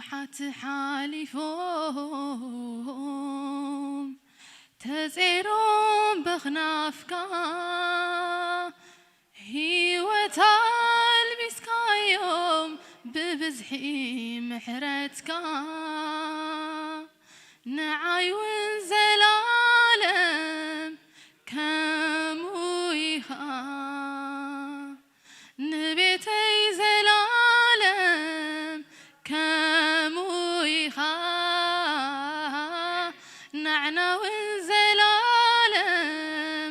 ሓት ሓሊፎም ተጼሮም በኽናፍካ ህይወት ኣልቢስካዮም ብብዝሒ ምሕረትካ። ንዓይ እውን ዘላለም ከምኡ ኢኻ፣ ንቤተይ ዘላለም ከምኡ ኢኻ፣ ንዓና እውን ዘላለም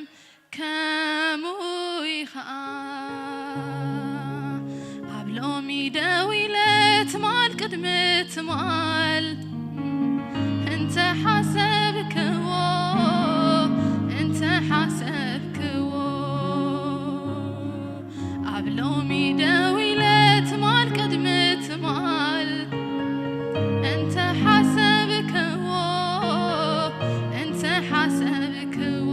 ከምኡ ኢኻ። ኣብ ሎሚ ደው ኢለ ትማል ቅድሚ ትማል እንተ ሓሰብክዎ፣ እንተ ሓሰብክዎ፣ ኣብ ሎሚ ደው ኢለ ትማል ቅድሚ ትማል እንተ ሓሰብክዎ፣ እንተ ሓሰብክዎ፣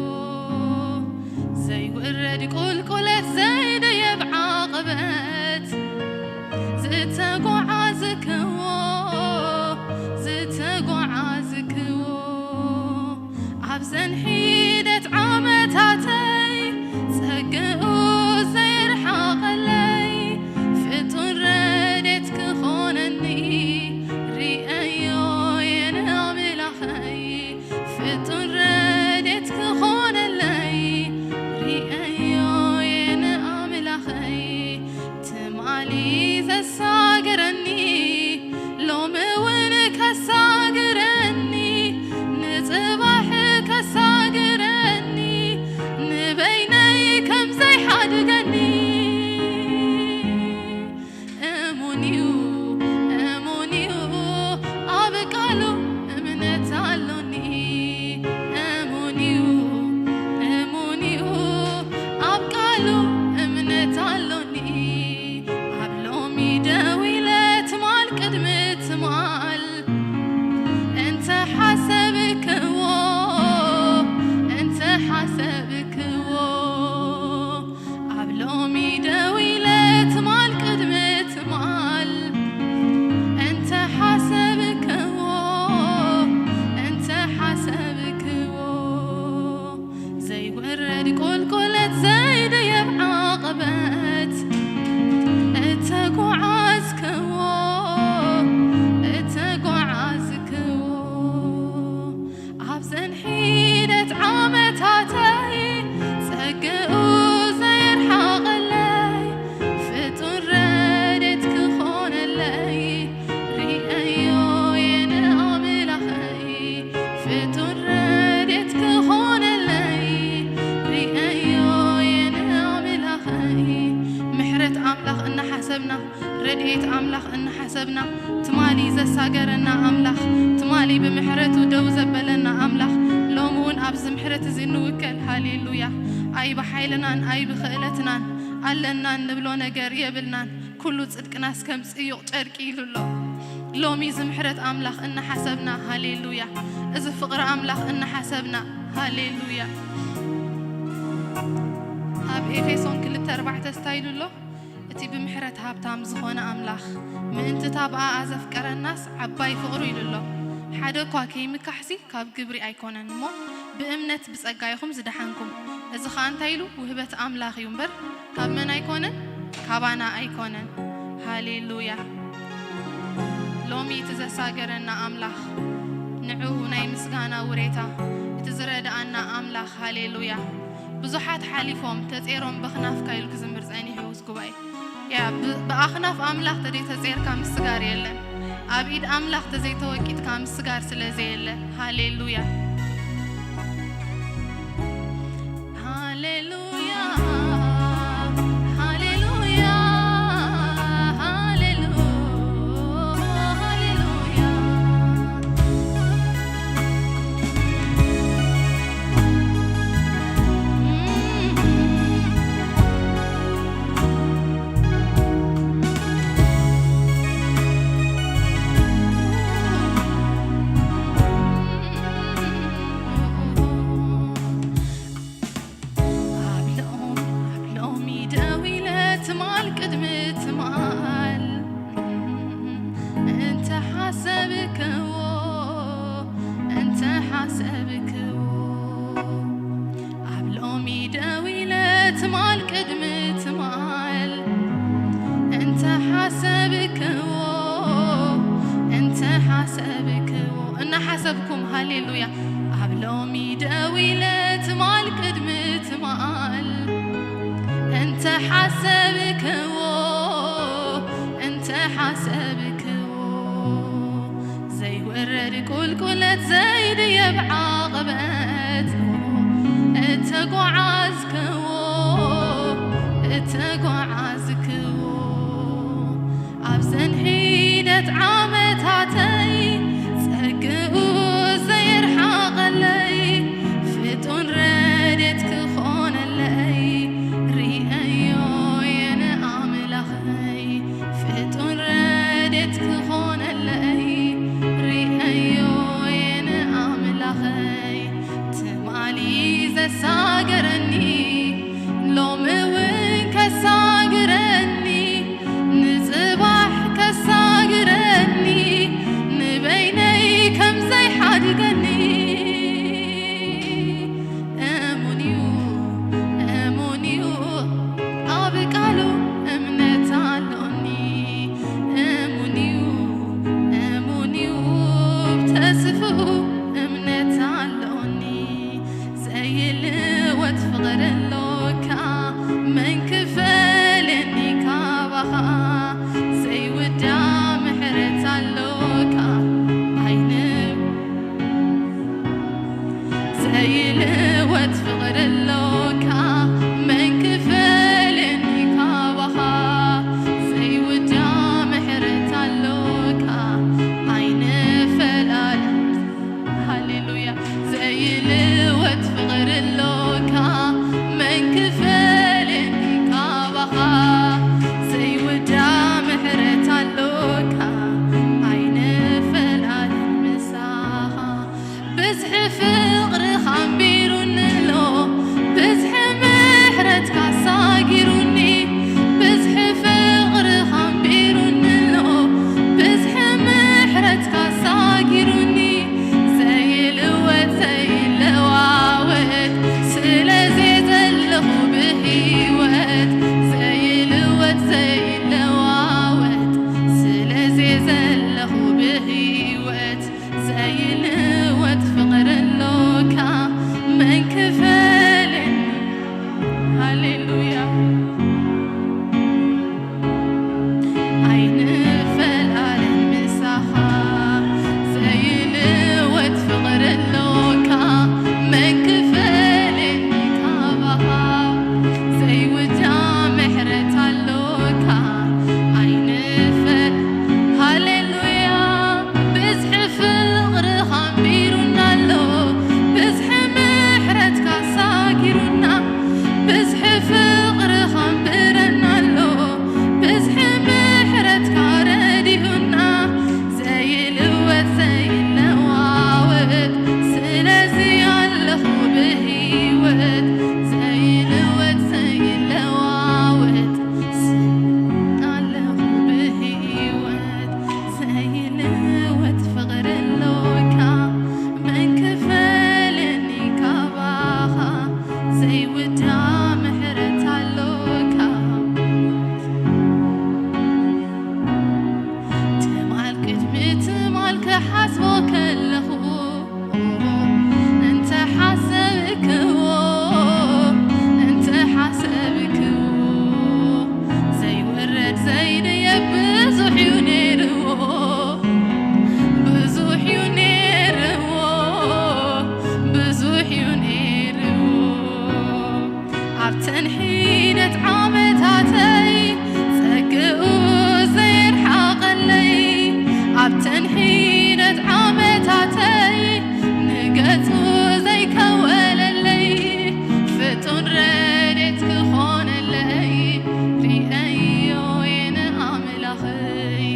ዘይውረድ ቁልቁለት ዘይደየብ ዓቐበት ዝተጓዓዝክዎ፣ ዝተጓዓዝክዎ፣ ኣብዘን ሒደት ዓመታተይ ጸግኡ ዘይርሓቐለይ ፍጡን ረድኤት ክኾነኒ ርእየዮ እየ ንኣምላኸይ። ፍጡን ረድኤት ክኾነለይ ርእየዮ እየ ንኣምላኸይ። ትማሊ ዘሳገረኒ ሎሚ እውን ከሳግረኒ፣ ንጽባሕ ከሳግረኒ፣ ንበይነይ ከም ዘይሓድገኒ እሙን እዩ፣ እሙን እዩ፣ ኣብ ቃሉ እምነት ኣሎኒ። እሙን እዩ፣ እሙን እዩ፣ ኣብ ቃሉ እምነት ኣሎኒ። ኣብ ሎሚ ደው ኢለ ትማል ቅድሚ ትማል እንተ ሓሰብክዎ፣ እንተ ሓሰብክዎ፣ ኣብ ሎሚ ደው ኢለ ትማል ቅድሚ ትማል እንተ ሓሰብክዎ፣ እንተ ሓሰብክዎ፣ ዘይወረድ ቁልቁለት ዘይደየብ ዓቐበት እተጓዓዝክዎ፣ እተጓዓዝክዎ፣ ኣብዘን ሒደት ዓመታተይ ጸግኡ ዘይርሓቐለይ ፍጡር ረድኤት ክኾነለይ ርእየዮ እየ ንኣምላኸይ። ፍጡር ረድኤት ክኾነለይ ርእየዮ እየ ንኣምላኸይ። ምሕረት ኣምላኽ እናሓሰብና፣ ረድኤት ኣምላኽ እናሓሰብና፣ ትማሊ ዘሳገረና ኣምላኽ፣ ትማሊ ብምሕረቱ ደው ዘበለና ኣምላኽ፣ ሎሚ እውን ኣብዚ ምሕረት እዚ ንውከል። ሃሌሉያ። ኣይ ብሓይልናን ኣይ ብኽእለትናን ኣለና እንብሎ ነገር የብልናን። ኩሉ ጽድቅናስ ከም ጽዩቕ ጨርቂ ኢሉ ኣሎ። ሎሚ እዚ ምሕረት ኣምላኽ እናሓሰብና፣ ሃሌሉያ። እዚ ፍቕሪ ኣምላኽ እናሓሰብና፣ ሃሌሉያ። ኣብ ኤፌሶን ክልተ ኣርባዕተ እንታይ ኢሉ ኣሎ? እቲ ብምሕረት ሃብታም ዝኾነ ኣምላኽ፣ ምእንቲ እታ ብኣኣ ዘፍቀረናስ ዓባይ ፍቕሩ ኢሉ ኣሎ። ሓደ እኳ ከይምካሕሲ ካብ ግብሪ ኣይኮነን እሞ፣ ብእምነት ብጸጋ ኢኹም ዝደሓንኩም። እዚ ኸኣ እንታይ ኢሉ? ውህበት ኣምላኽ እዩ እምበር፣ ካብ መን ኣይኮነን? ካባና ኣይኮነን። ሃሌሉያ። ሎሚ እቲ ዘሳገረና ኣምላኽ፣ ንዕኡ ናይ ምስጋና ውሬታ፣ እቲ ዝረድኣና ኣምላኽ፣ ሃሌሉያ። ብዙሓት ሓሊፎም፣ ተጼሮም በኽናፍካ ኢሉ ክዝምር ጸኒሑ እዚ ጉባኤ። ያ፣ ብ-፣ ብኣኽናፍ ኣምላኽ ተዘይተጼርካ ምስጋር የለን። ኣብ ኢድ ኣምላኽ ተዘይተወቂጥካ ምስጋር ስለ ዘየለ። ሃሌሉያ። ሃሌሉያ፣ ሃሌሉያ፣ ሃሌሉ-፣ ሃሌሉያ። ደው ኢለ ትማል ቅድሚ ትማል እንተ ሓሰብክዎ፣ እንተ ሓሰብክዎ፣ እናሓሰብኩም፣ ሃሌሉያ። ኣብ ሎሚ ደው ኢለ ትማል ቅድሚ ትማል እንተ ሓሰብክዎ፣ እንተ ሓሰብክዎ፣ ዘይወረድ ቁልቁለት ዘይድየብ ዓቐበት እተጓዓዝክዎ፣ እተጓዓዝክዎ፣ ኣብዘን ሒደት ዓመታተይ ጸግኡ ዘየርሓቐለይ ፍጡን ረድኤት ክኾነለይ ርእየዮ እየ ንኣምላኸይ። ፍጡን ረድኤት ክኾነለይ ርእየዮ እየ ንኣምላኸይ። ትማሊ ዘሳገረኒ ሎሚ እውን ከሳግረኒ፣ ንጽባሕ ከሳግረኒ፣ ንበይነይ ከም ዘይሓድገኒ። እሙን እዩ፣ እሙን እዩ፣ ኣብ ቃሉ እምነት ኣሎኒ። እሙን እዩ፣ እሙን እዩ፣ ብተስፍኡ እምነት ኣሎኒ። ዘይልወጥ ፍቕሪ ኣሎካ፣ መን ክፈልየኒ ካባኻ? ዘይውዳእ ምሕረት ኣሎካ፣ ኣይን ዘይልወጥ ፍቕሪ ኣሎካ፣ መን ክፈልየኒ ካባኻ? ዘይውዳእ ምሕረት ኣሎካ፣ ኣይንፈላለ። ሃሌሉያ። ዘይልወጥ ፍቕሪ ኣሎካ፣ መን ክፈልየኒ ካባኻ? ዘይውዳእ ምሕረት ኣሎካ፣ ኣይንፈላለን ምሳኻ። ብዝሒ ፍቕርኻ ኣንቢሩኒ ኣሎ፣ ብዝሒ ምሕረትካ ኣሳጊሩኒ። ብዝሒ ፍቕርኻ ኣንቢሩኒ ኣሎ፣ ብዝሒ ምሕረትካ ኣሳጊሩኒ። ዘይልወጥ ዘይለዋወጥ ስለዚ ዘለኹ ብህይወት። ዘይልወጥ ዘይለዋወጥ ስለዚ ዘለኹ ብህይወት። ዘይልወጥ ፍቕሪ ኣሎካ፣ መን ክፈልየኒ? ሃሌሉያ። ኣይንፈላለን ምሳኻ። ዘይልወጥ ፍቕሪ ኣሎካ፣ መን ክፈልየኒ ካባኻ? ዘይውዳእ ምሕረት ኣሎካ፣ ኣይንፈል-፣ ሃሌሉያ። ብዝሒ ፍቕርኻ ኣንቢሩና ኣሎ፣ ብዝሒ ምሕረትካ ኣሳጊሩና። ብዝሒ ፍቕርኻ ኣንብረና ኣሎ፣ ብዝሒ ምሕረትካ ረዲኡና። ዘይልወጥ ዘይለዋወጥ ስለዚ ኣለኹ ብህይወት። ዘይልወጥ ዘይለዋወጥ ስ-፣ ኣለኹ ብህይወት። ዘይልወጥ ፍቕሪ ኣሎካ፣ መን ክፈልየኒ ካባኻ? ዘይውዳእ ምሕረት ኣሎካ። ትማል ቅድሚ ትማል ክሓስቦ ከለኹ፣ እንተ ሓሰብክዎ፣ እንተ ሓሰብክዎ፣ ዘይወርድ ዘይድየብ ብዙሕ እዩ ነይርዎ፣ ብዙሕ እዩ ነይርዎ፣ ብዙሕ እዩ ነይርዎ። ኣብተን ሒደት ዓመታተይ ጸግኡ ዘይርሓቐለይ፣ ኣብተን ሒደት ዓመታተይ ንገጹ ዘይከወለለይ፣ ፍጡን ረድኤት ክኾነለይ ርእየዮ እየ ንኣምላኸይ።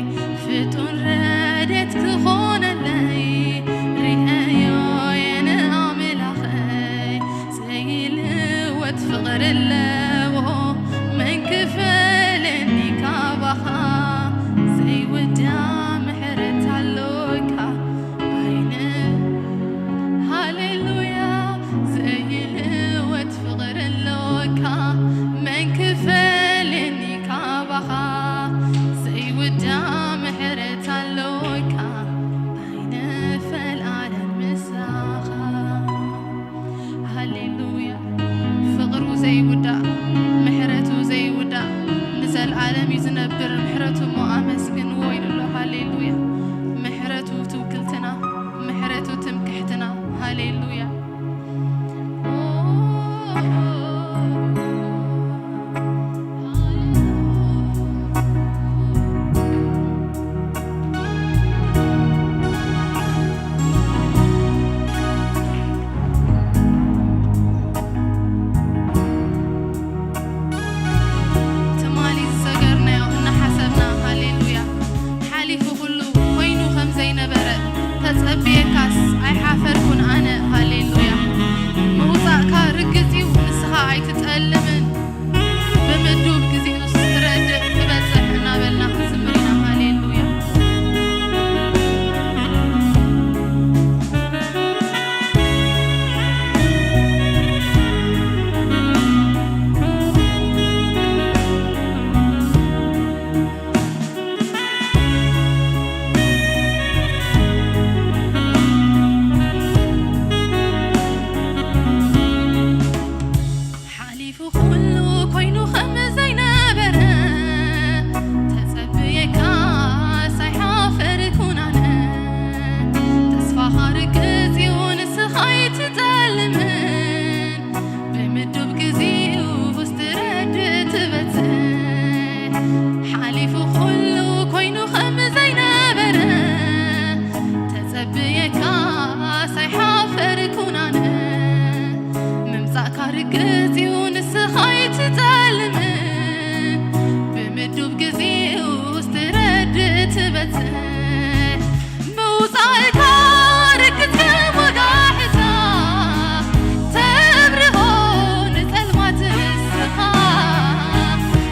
ፍጡን ረድኤት ክኾነለይ ርእየዮ እየ ንኣምላኸይ። ዘይልወጥ ፍቕሪ ኣለዎ፣ መን ክፈልየኒ ካባኻ? ዘይውዳእ ምሕረት ኣሎካ፣ ኣይን-፣ ሃሌሉያ። ዘይልወጥ ፍቕሪ ኣሎ፣ ኩሉ ኮይኑ ከም ዘይነበረ ተጸብየካ ሳይሓፈር ኩናነ። ተስፋኻ ርግጽ እዩ ንስኻ ኣይትጠልምን። ብምዱብ ግዜኡ ውስጥ ረድእ ትበጽሕ። ሓሊፉ ኩሉ ኮይኑ ከም ዘይነበረ ተጸብየካ ሳይሓፈር ኩናነ። ምምጻእካ ርግጽ እዩ ንስኻ ኣይትጠልምን። ብምዱብ ግዜኡ ውስጥ ረድእ ትበጽሕ። ምውጻእካ ርግጽ ከም ወጋሕታ ተብርሆ ንጸልማት ንስኻ።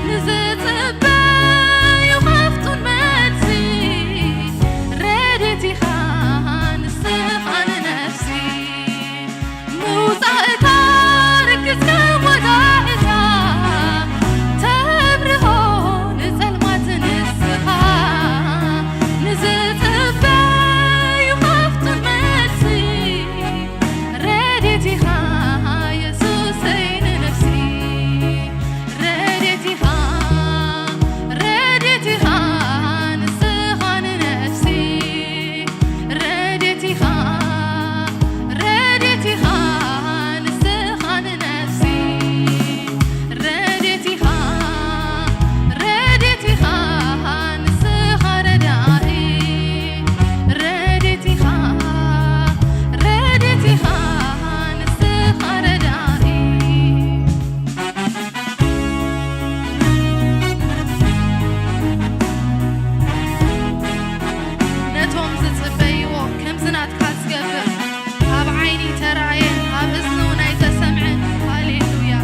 ንዝጽበዩ ከፍቱን መልሲ ረድኤት ኢኻ ንስኻ ንነፍሲ። ምውጻእካ ርግጽ ከም ወጋሕታ ተብርሆ ንጸልማት ንስኻ። ንዝጽበዩ ከፍቱን መልሲ ረድኤት ኢኻ የሱሰይ ንነፍሲ። ረድኤት ኢኻ፣ ረድኤት ኢኻ ንስኻ ንነፍሲ። ረድኤት ኢኻ፣ ረድኤት ኢኻ ንስኻ ንነፍሲ። ረድኤት ኢኻ፣ ረድኤት ኢኻ ንስኻ ረዳኢ። ረድኤት ኢኻ፣ ረድኤት ኢኻ ንስኻ ረዳኢ። ነቶም ዝጽበይዎ ከምዚ ናትካ ዝገብር፣ ኣብ ዓይኒ ተራእየ፣ ኣብ እዝኒ እውን ኣይተሰምዐን። ሃሌሉያ።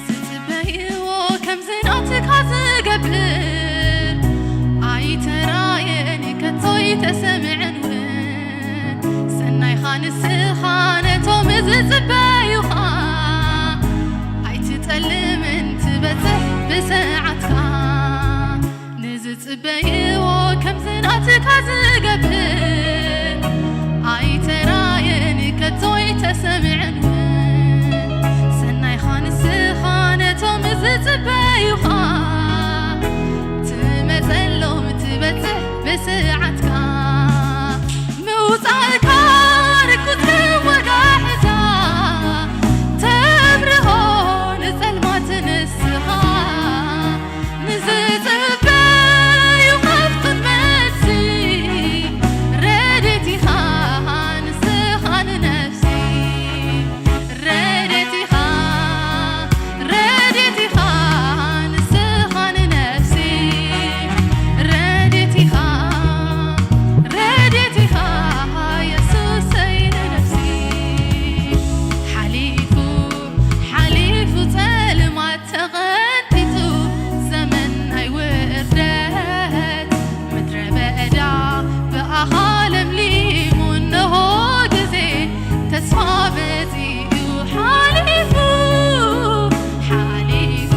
ዝጽበይዎ ከምዚ ናትካ ዝገብር ኣይተራእየን፣ ከቶ ኣይተሰምዐን እውን። ሰናይኻ ንስኻ ነቶም ዝጽበዩኻ፣ ኣይትጠልምን ትበጽሕ ብሰዓትካ። ንዝጽበይዎ ከምዚ ናትካ ዝገብር ኣይተራየን ከቶ ኣይተሰምዐን እውን። ሰናይኻ ንስኻ ነቶም ዝጽበዩኻ ትመጸሎም ትበጽሕ ብስዓትካ። ምውጻእካ ርኩት ወጋሕታ ተብርሆ ንጸልማት ንስኻ። ንዝጽበዩ ከፍቱን መልሲ ረድኤት ኢኻ ንስኻ ንነፍሲ። ረድኤት ኢኻ፣ ረድኤት ኢኻ ንስኻ ንነፍሲ። ረድኤት ኢኻ፣ ረድኤት ኢኻ የሱሰይ ንነፍሲ። ሓሊፉ፣ ሓሊፉ ጸልማት ተቐንጢጡ ዘመን ናይ ውርደት ምድረ በዳ ብኣኻ ለምሊሙ እነሆ ግዜ ተስፋ መጺኡ ሓሊፉ፣ ሓሊፉ፣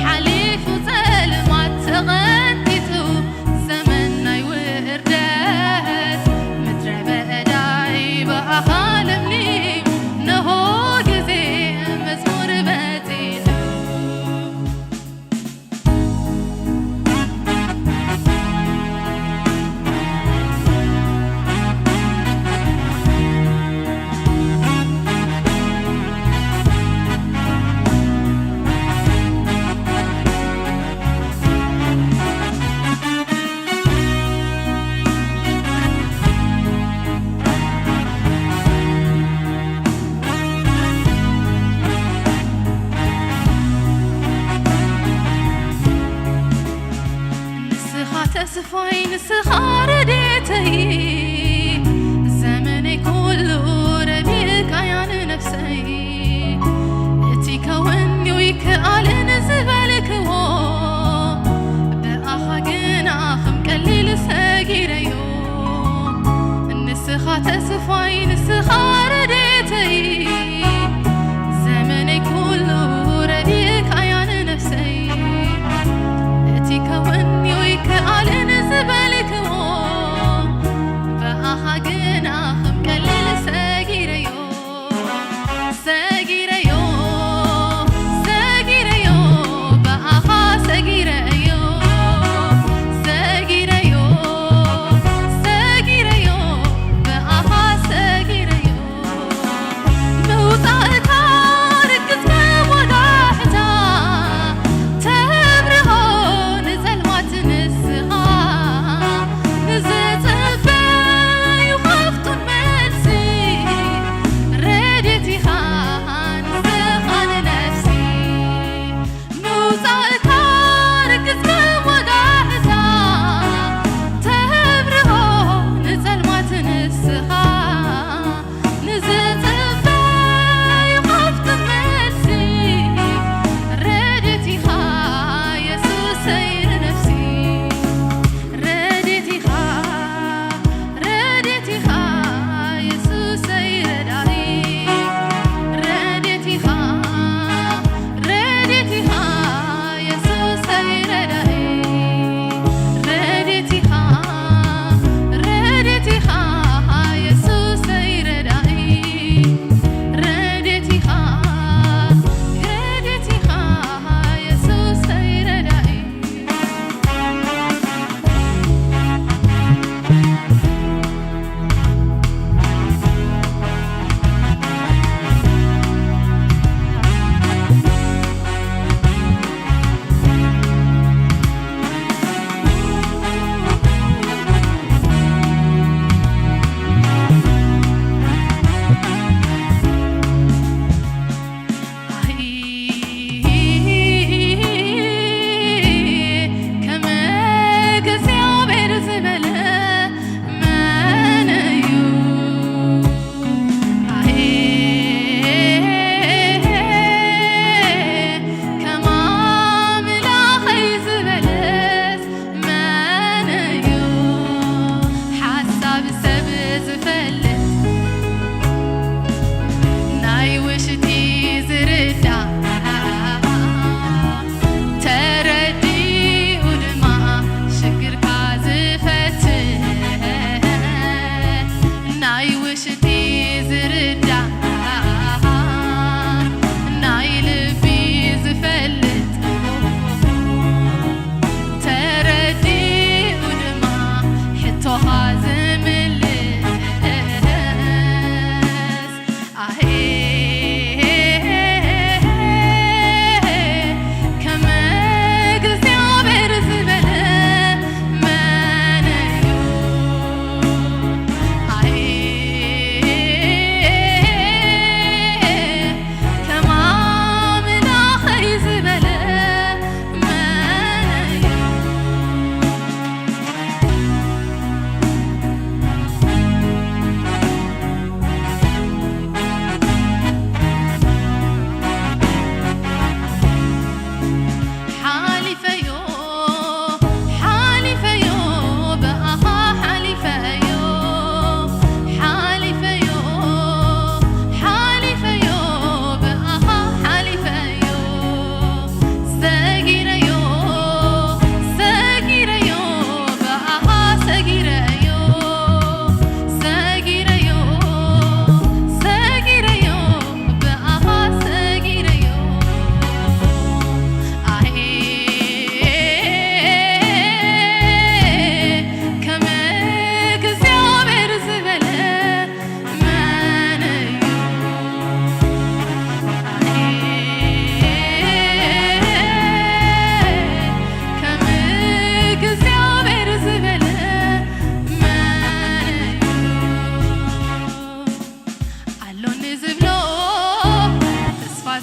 ሓሊፉ ጸልማት ተቐንጢጡ ዘመን ናይ ውርደት ምድረ በዳይ ብኣኻ ለምሊሙ እነሆ ግዜ መዝሙር በጺሑ። ንስኻ ተስፋይ፣ ንስኻ ረድኤተይ፣ ዘመነይ ኩሉ ረድኤካያ ንነፍሰይ። እቲ ከውን ይከኣልን ዝበልክዎ፣ ብኣኻ ግና ከም ቀሊል ሰጊረዮ። ንስኻ ተስፋይ፣ ንስኻ ረድኤተይ፣ ዘመነይ ኩሉ ረድኤካያ ንነፍሰይ። እቲ ከውን ይከኣልን ዝበልክዎ፣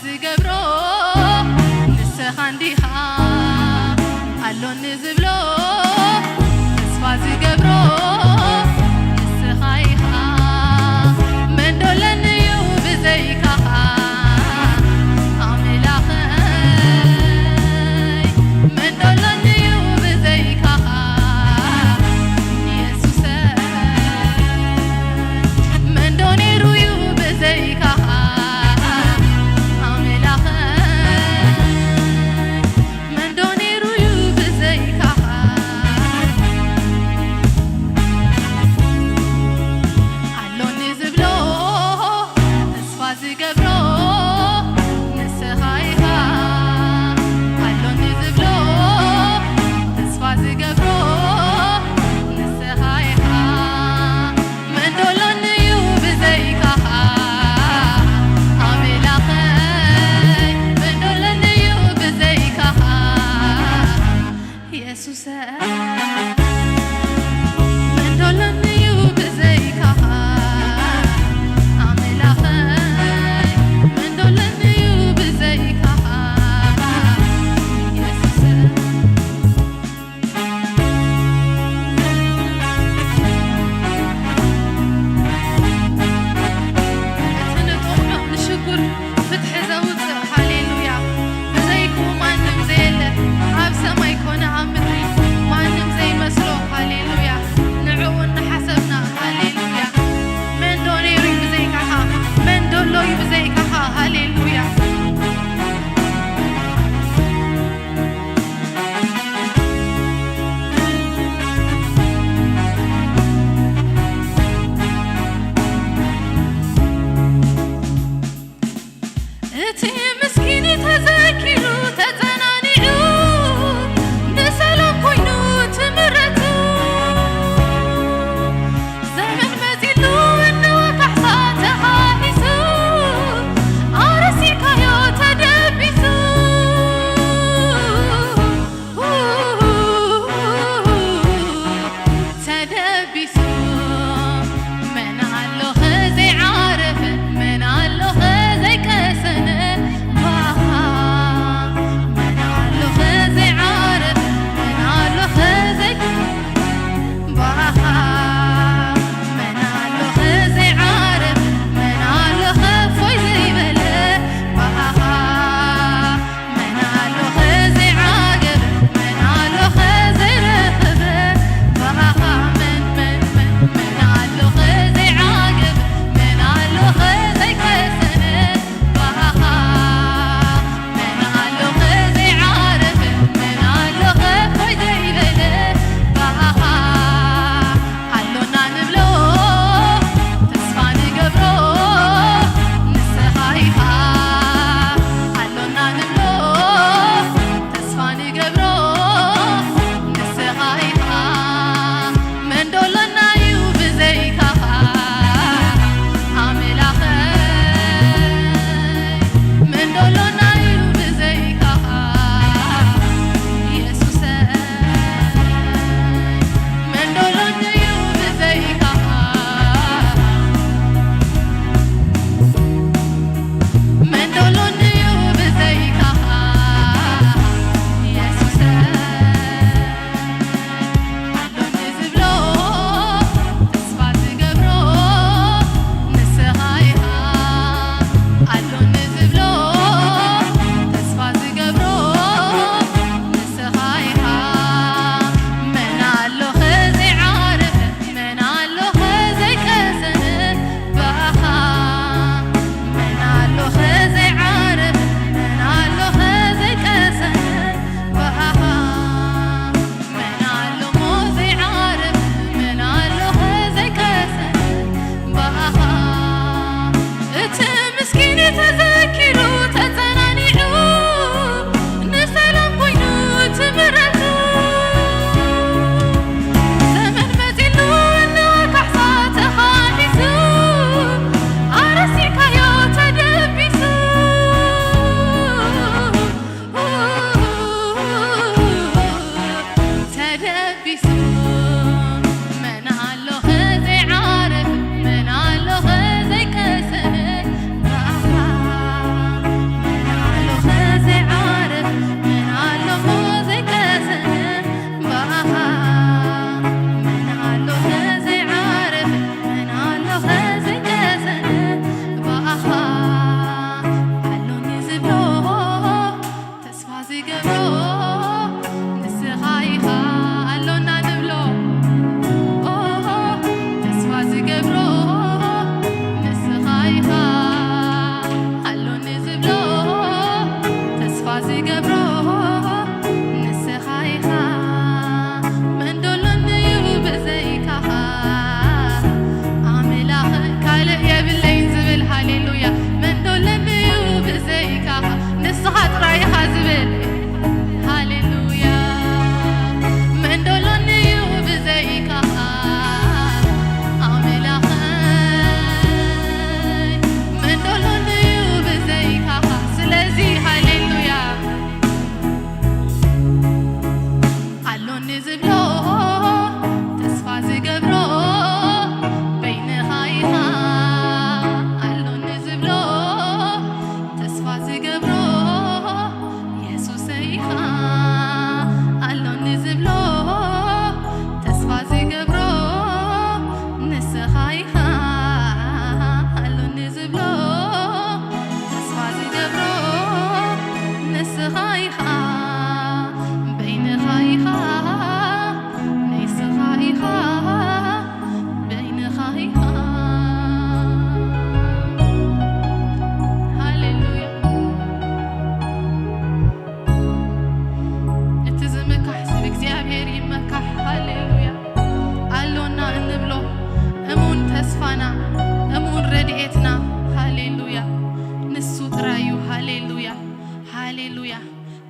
ዝገብሮ ንስኻ እንዲኻ፣ ኣሎኒ ዝብሎ ተስፋ ዝገብሮ ንስኻ ኢኻ። መን ዶ ኣለኒ እዩ ብዘይካኻ ኣምላኸይ? መን ዶ ኣለኒ እዩ ብዘይካኻ የሱሰይ? መን ዶ ነይሩ እዩ ብዘይካኻ ኣምላኸይ? መን ዶ ነይሩ እዩ ብዘይካኻ? ኣሎኒ ዝብሎ ተስፋ ዝገብሮ ንስኻ ኢኻ። ኣሎኒ ዝብሎ ተስፋ ዝገብሮ ንስኻ ኢኻ። መን ዶ ኣሎኒ እዩ ብዘይካኻ ኣምላኸይ? መን ዶ ኣሎኒ እዩ ብዘይካኻ የሱሰይ? መን ዶ ኣሎኒ እዩ ብዘይካኻ ኣምላኸይ? መን ዶ ኣሎኒ እዩ ብዘይካኻ የሱሰይ? እቲ ንጥሙዕ ንሽጉር ፍትሒ ዘውፅእ፣ ሃሌሉያ። ብዘይክኡ ማንም ዘየለ፣ ኣብ ሰማይ ኮነ ኣብ ምድሪ ማንም ዘይመስሎ፣ ሃሌሉያ። ንዕኡ እናሓሰብና፣ ሃሌሉያ። መን ዶ ነይሩ እዩ ብዘይካኻ? መን ዶ ኣሎ እዩ ብዘይካኻ? ሃሌሉያ። እቲ ምስኪን ተዘኪሩ ተጸናኒዑ፣ ንሰላም ኮይኑ ትምረቱ። ዘመን መጺሉ እነሆ ካሕሳ ተኻሒሱ፣ ኣረሲካዮ ተደቢሱ። ተደቢሱ። መን ኣሎ ዘይዓረፈ? መን ኣሎ ዘይቀሰነ?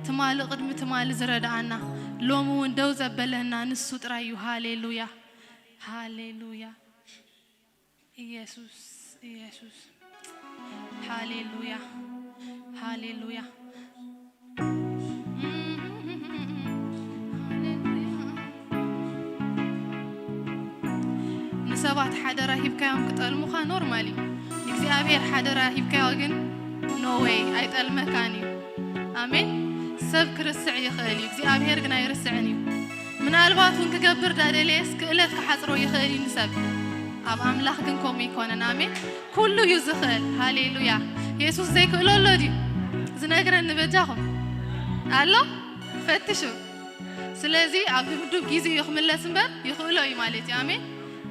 ትማሊ ቅድሚ ትማሊ ዝረድኣና፣ ሎሚ እውን ደው ዘበለና ንሱ ጥራይ እዩ። ሃሌሉያ፣ ሃሌሉያ። ኢየሱስ፣ ኢየሱስ። ሃሌሉያ፣ ሃሌሉያ። ሃሌሉያ። ንሰባት ሓደራ ሂብካዮም ክጠልሙኻ ኖርማል እዩ። ንእግዚኣብሔር ሓደራ ሂብካዮ ግን ኖ ዌይ፣ ኣይጠልመካን እዩ። ኣሜን። ሰብ ክርስዕ ይኽእል እዩ፣ እግዚኣብሔር ግን ኣይርስዕን እዩ። ምናልባት እውን ክገብር ዳደለየስ ክእለት ክሓጽሮ ይኽእል እዩ ንሰብ፣ ኣብ ኣምላኽ ግን ከምኡ ይኮነን። ኣሜን። ኩሉ እዩ ዝኽእል። ሃሌሉያ። የሱስ ዘይክእሎ ኣሎ ድዩ? ዝነግረኒ በጃኹም ኣሎ? ፈትሹ። ስለዚ ኣብ ድብዱብ ግዜ እዩ ክምለስ እምበር ይኽእሎ እዩ ማለት እዩ። ኣሜን።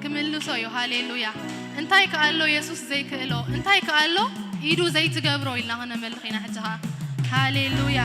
ክምልሶ እዩ። ሃሌሉያ። እንታይ ከኣሎ የሱስ ዘይክእሎ? እንታይ ከኣሎ ኢዱ ዘይትገብሮ ኢልና ክነመልኽ ኢና። ሕጂ ኸኣ ሃሌሉያ።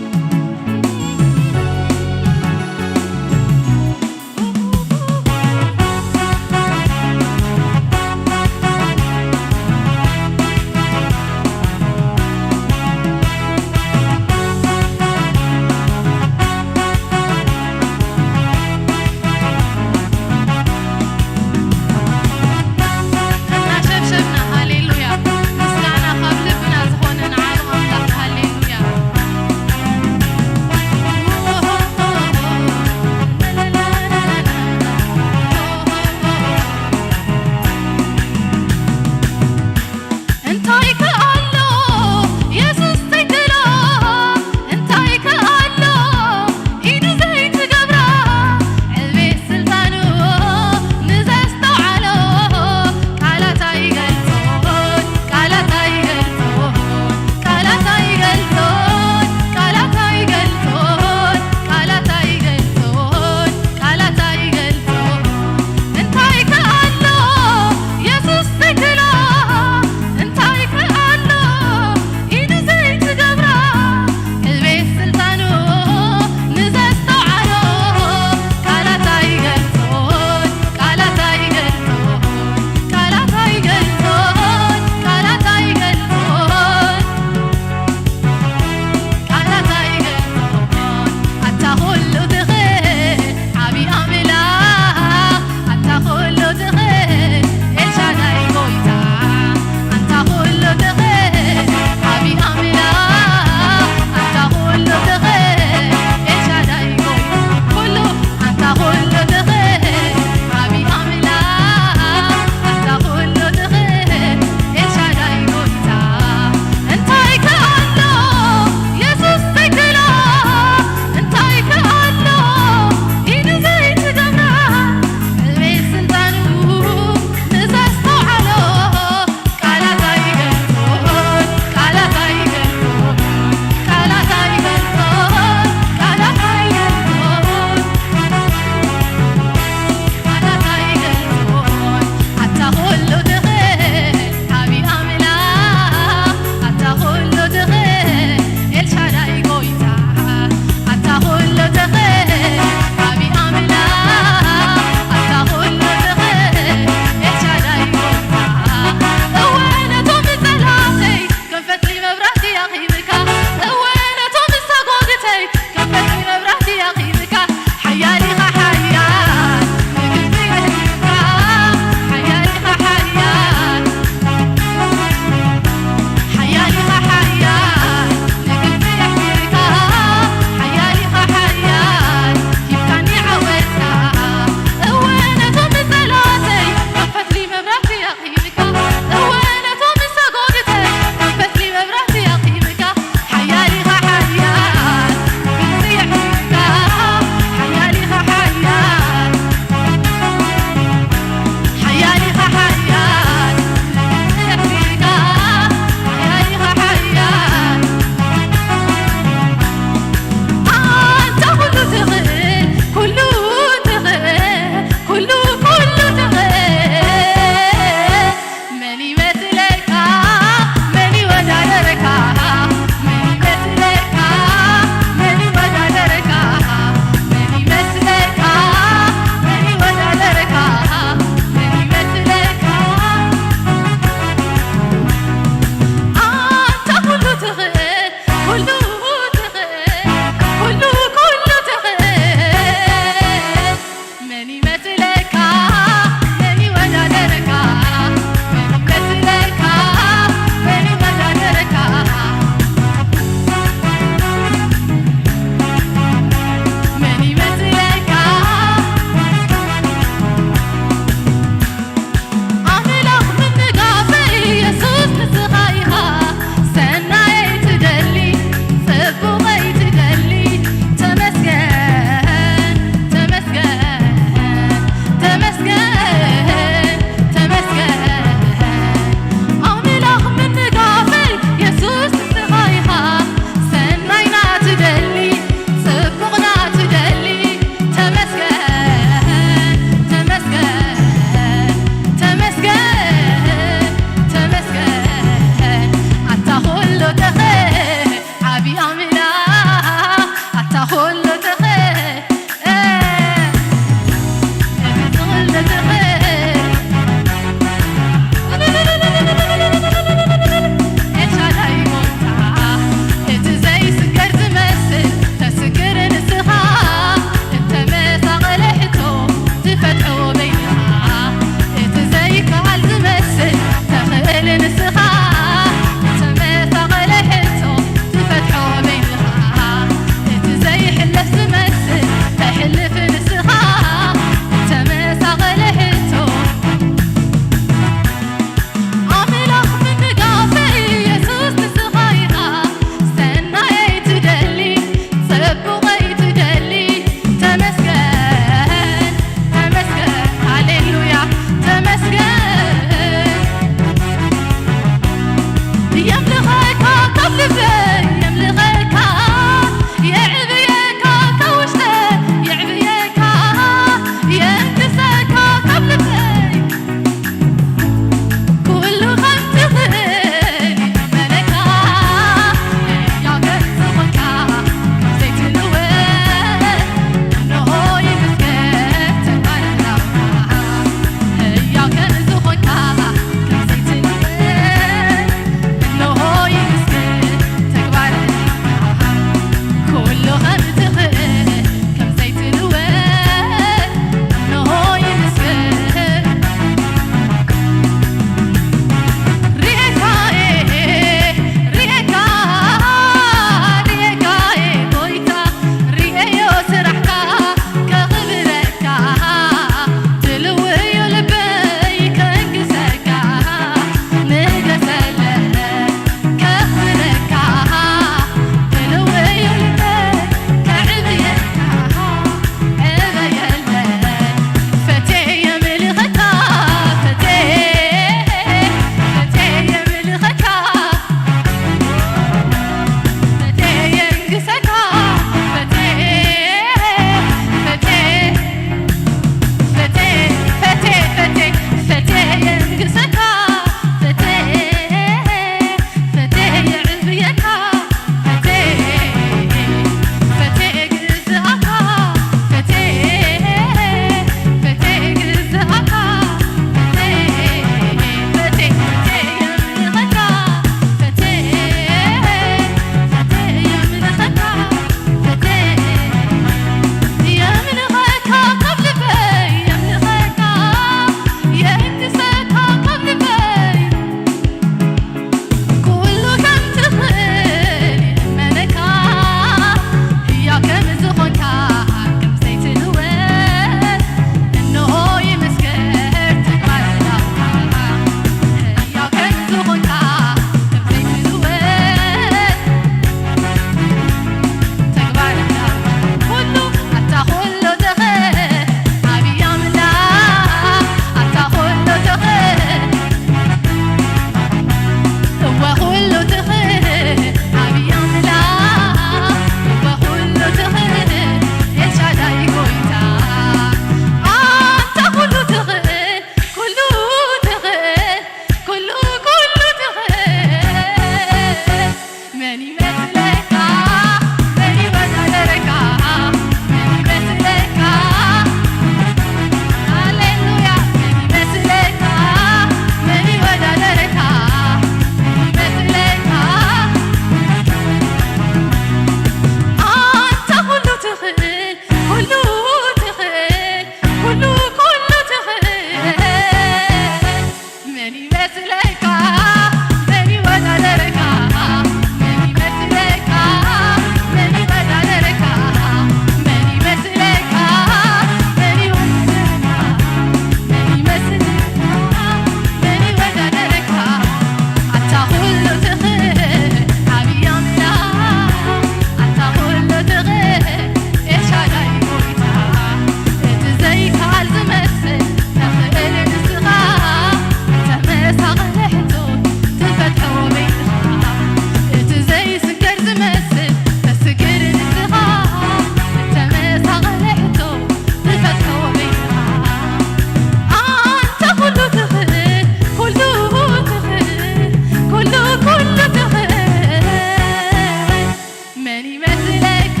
ይመስለካ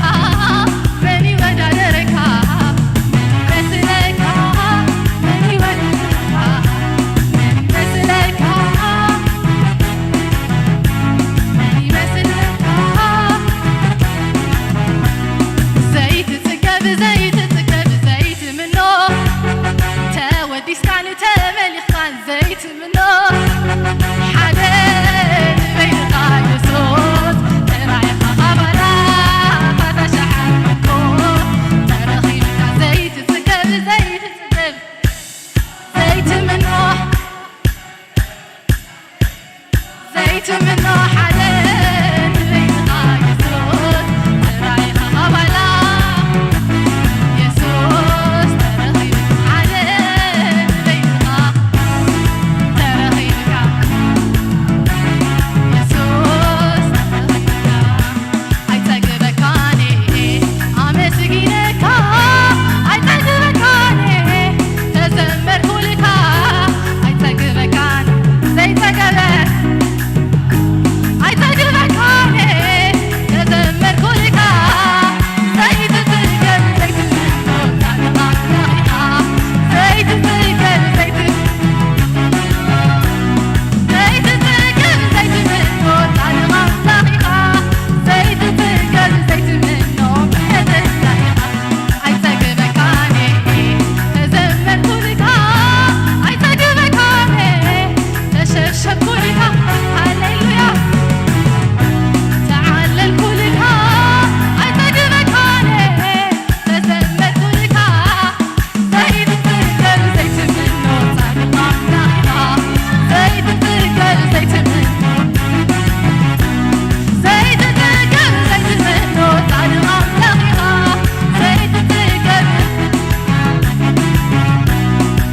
መን ይወዳደረካ? ይመስለካ መን ይወዳደረካ? ይመስለካ ይመስለካ ዘይትጽገብ ዘይትጽገብ ዘይትምኖ ተወዲስካን ተመሊኽካን ዘይትምኖ ሓደ ንበይንኻ የሱስ ጥራይ ኢኻ ባላኻ ተሻዓልኮ ተረኺብካ ዘይትጽገብ ዘይትጽገብ ዘይትምኖ ዘይትምኖ ሓደ ንበይንኻ የሱስ ጥራይ ኢኻ ባላ የሱስ ተረኺብካ ሓደ ንበይንኻ ተረኺብካ የሱስ ተረኺብካ ኣይጸግበካን ኣመስጊነካ ኣይጸግበካን ተዘመርኩልካ ኣይጸግበካን ዘይጸገበ ኣይጸግበካን ተዘመርኩልካ ዘይትጽገብ ዘይትምኖ ጻድቕ ኣምላኽ ኢኻ ዘይትጽገብ ዘይት ዘይትጽገብ ዘይትምኖ ጻድቕ ኣምላኽ ኢኻ ዘይትጽገብ ዘይትምኖ ምሕረተኛ ኢኻ ኣይጸግበካን ተዘመርኩልካ ኣይጸግበካን ተሸብሸብኩልካ ሃሌሉያ ተዓለልኩልካ ኣይጸግበካን ተዘመርኩልካ ዘይትጽገብ ዘይትምኖ ጻድቕ ኣምላኽ ኢኻ ዘይትጽገብ ዘይትምኖ ዘይትጽገብ ዘይትምኖ ጻድቕ ኣምላኽ ኢኻ ዘይትጽገብ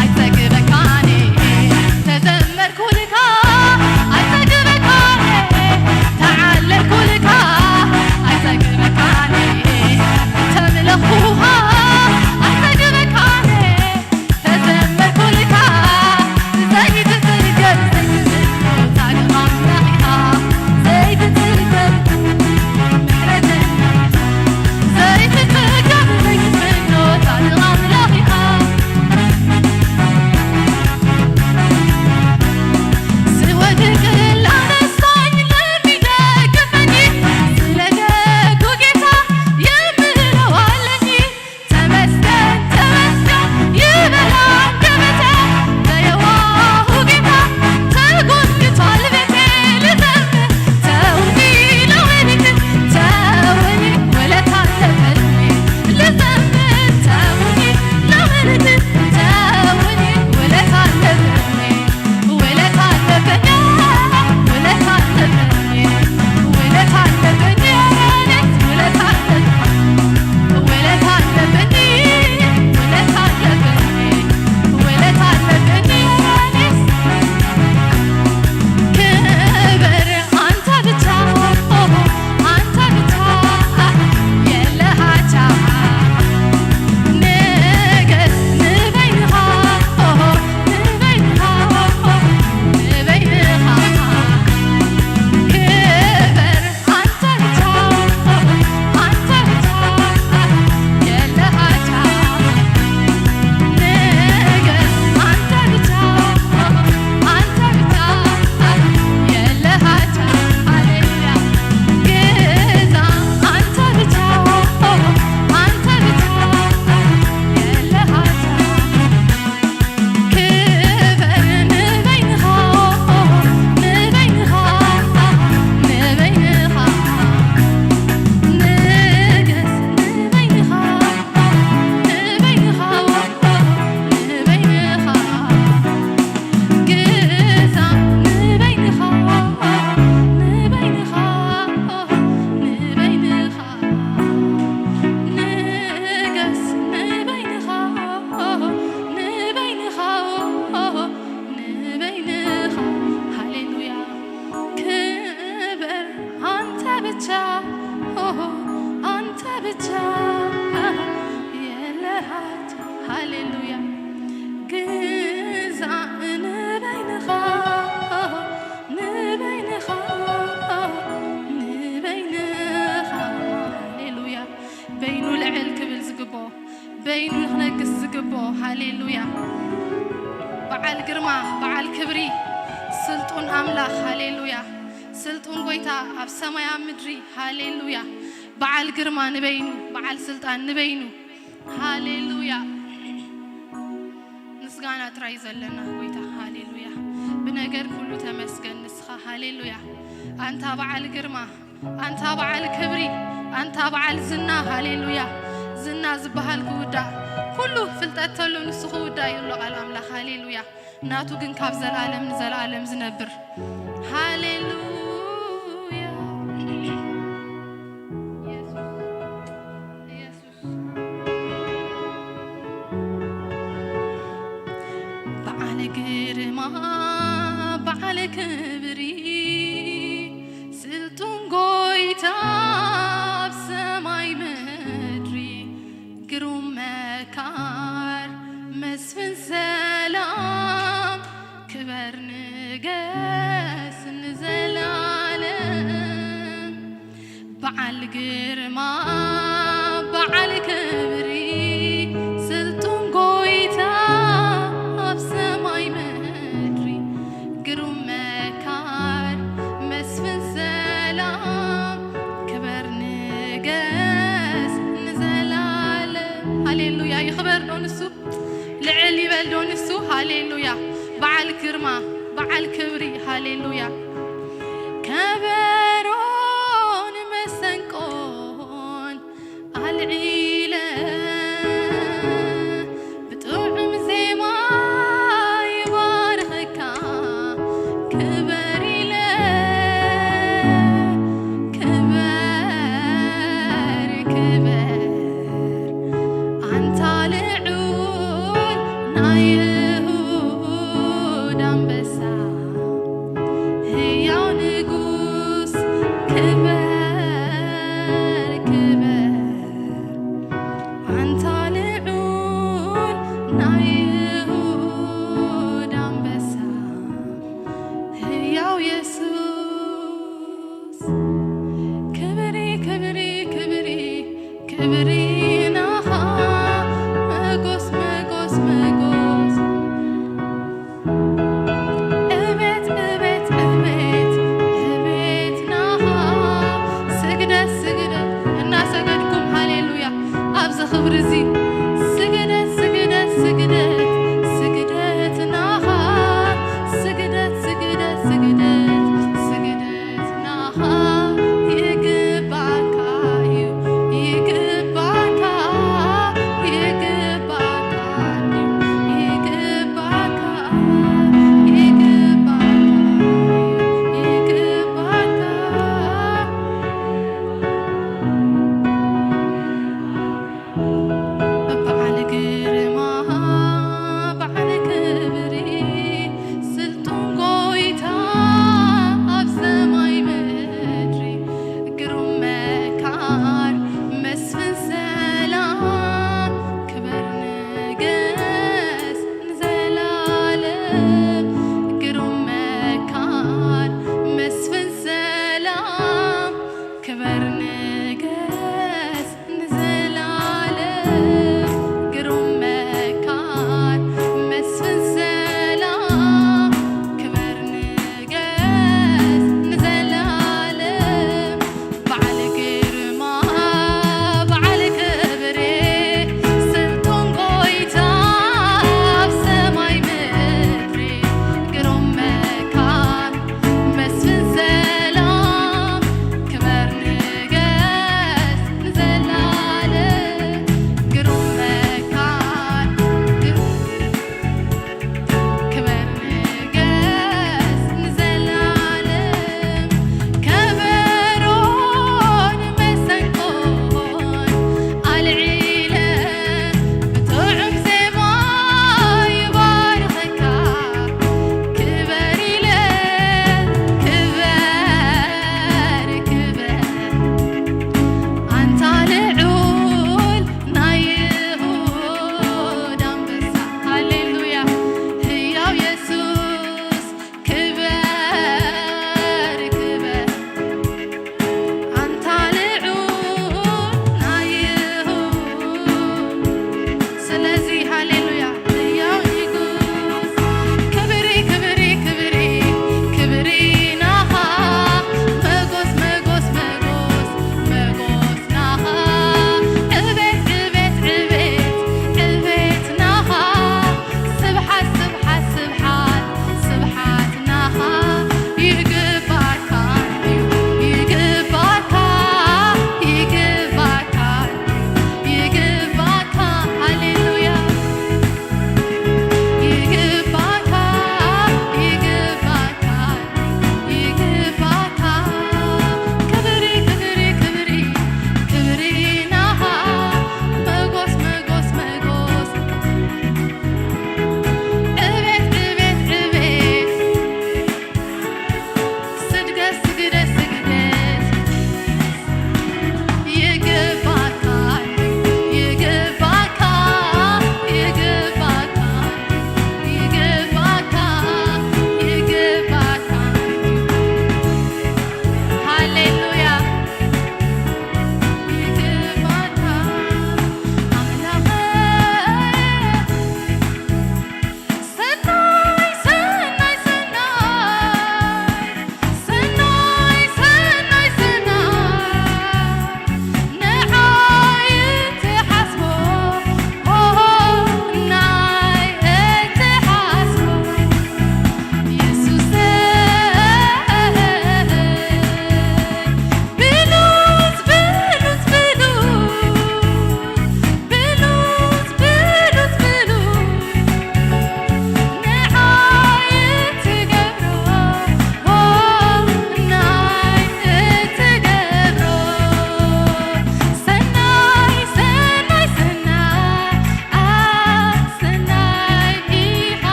ኣይጸግበካን ተዘመርኩልካ ኣይጸግበካን ተዓለልኩልካ ኣይጸግበካን ተምለኹኻ ኣይጸግበካን ተዘመርኩልካ ዘይትጽገብ ዘይትምኖ ጻድቕ ኣምላኽ ኢኻ ዘይትጽገብ ምሕረተኛ ዘይትጽገብ ዘይትምኖ ጻድቕ ኣምላኽ ኢኻ ስወድቅ ላነሳኝ ለሚደግፈኝ ስለ ደጉ ጌታ የምለው አለኝ ተመስገን ተመስገን ይበል አንደበቴ በየዋሁ ጌታ ተጎብኝቷል ቤቴ ልዘምር ተውኒ ለወሊት ተውኒ ውለታ አለብኝ ልዘምር ተውኒ ለወሊት ተውኒ ውለታ አለብኝ ውለታ አለብኝ ውለታ አለብኝ ውለታ አለብኝ ውለታ አለብኝ ውለታ አለብኝ ውለታ አለብኝ ውለታ አለብኝ ክብር አንተ ብቻ አንተ ብቻ የለሃቻ ንገስ ንበይንኻ ንበይንኻ ንበይንኻ ክብር አንተ ብቻ አንተ ብቻ የለሃቻ ንገስ አንተ ብቻ አንተ ብቻ የለሃቻ ሃሌሉያ ግዛ አንተ ብቻ አንተ ብቻ የለሃቻ ክብር ንበይንኻ ንበይንኻ ንበይንኻ ንገስ ንበይንኻ ንበይንኻ ንበይንኻ ግዛ ንበይንኻ ንበይንኻ ንበይንኻ ንገስ ንበይንኻ ንበይንኻ ንበይንኻ ሃሌሉያ ክብር አንተ ብቻ አንተ ብቻ የለሃቻ ሃሌሉያ ግዛ ንበይንኻ ንበይንኻ ንበይንኻ በይኑ ክነግስ ዝግብኦ። ሃሌሉያ። በዓል ግርማ፣ በዓል ክብሪ፣ ስልጡን ኣምላኽ። ሃሌሉያ። ስልጡን ጎይታ ኣብ ሰማይ ኣብ ምድሪ። ሃሌሉያ። በዓል ግርማ ንበይኑ፣ በዓል ስልጣን ንበይኑ። ሃሌሉያ። ምስጋና ጥራይ ዘለና ጎይታ። ሃሌሉያ። ብነገር ኩሉ ተመስገን ንስኻ። ሃሌሉያ። ኣንታ በዓል ግርማ፣ ኣንታ በዓል ክብሪ፣ ኣንታ በዓል ዝና። ሃሌሉያ። ዝና ዝበሃል ክውዳእ፣ ኩሉ ፍልጠት ተሎ ንሱ ክውዳእ እዩ ኣሎ ቃል ኣምላኽ። ሃሌሉያ። ናቱ ግን ካብ ዘለኣለም ንዘለኣለም ዝነብር። ሃሌሉያ። ኢየሱስ፣ ኢየሱስ። በዓል ግርማ፣ በዓል ክብሪ፣ ስልጡን ጎይታ ኣብ ሰማይ ምድሪ፣ ግሩም መካር መስፍን ሰላም፣ ክበር ንገስ ንዘለኣለም። በዓል ግርማ፣ በዓል ክብሪ፣ ስልጡን ጎይታ ኣብ ሰማይ ምድሪ፣ ግሩም መካር መስፍን ሰላም፣ ክበር ንገስ ንዘለኣለም። ሃሌሉያ። ይኽበር ዶ ንሱ? ልዕል ይበል ዶ ንሱ? ሃሌሉያ። በዓል ግርማ፣ በዓል ክብሪ። ሃሌሉያ። ከበሮን መሰንቆን ኣልዒለ፣ ብጥዑም ዜማ ይባርኸካ፣ ክበር ኢለ። ክበር፣ ክበር፣ ኣንታ ልዑል ናይ ይሁዳ ኣንበሳ፣ ህያው ንጉስ፣ ክበር፣ ክበር፣ ኣንታ ልዑል ናይ ይሁዳ ኣንበሳ፣ ህያው የሱስ። ክብሪ፣ ክብሪ፣ ክብሪ፣ ክብሪ ናኻ። መጎስ፣ መጎስ፣ መጎስ። እቤት፣ እቤት፣ እቤት፣ እቤት ናኻ። ስግደት፣ ስግደት እናሰገድኩም፣ ሃሌሉያ፣ ኣብዚ ክብሪ እዚ ስግደት፣ ስግደት፣ ስግደት፣ ስግደት ናኻ። ስግደት፣ ስግደት፣ ስግደት፣ ስግደት ናኻ። ይግባካ እዩ፣ ይግባካ፣ ይግባካ እዩ፣ ይግባካ፣ ይግባካ፣ ይግባካ።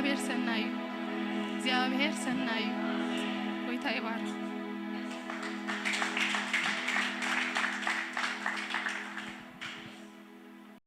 እግዚኣብሔር ሰናይ እዩ። እግዚኣብሔር ሰናይ እዩ። ጎይታ ይባርክ።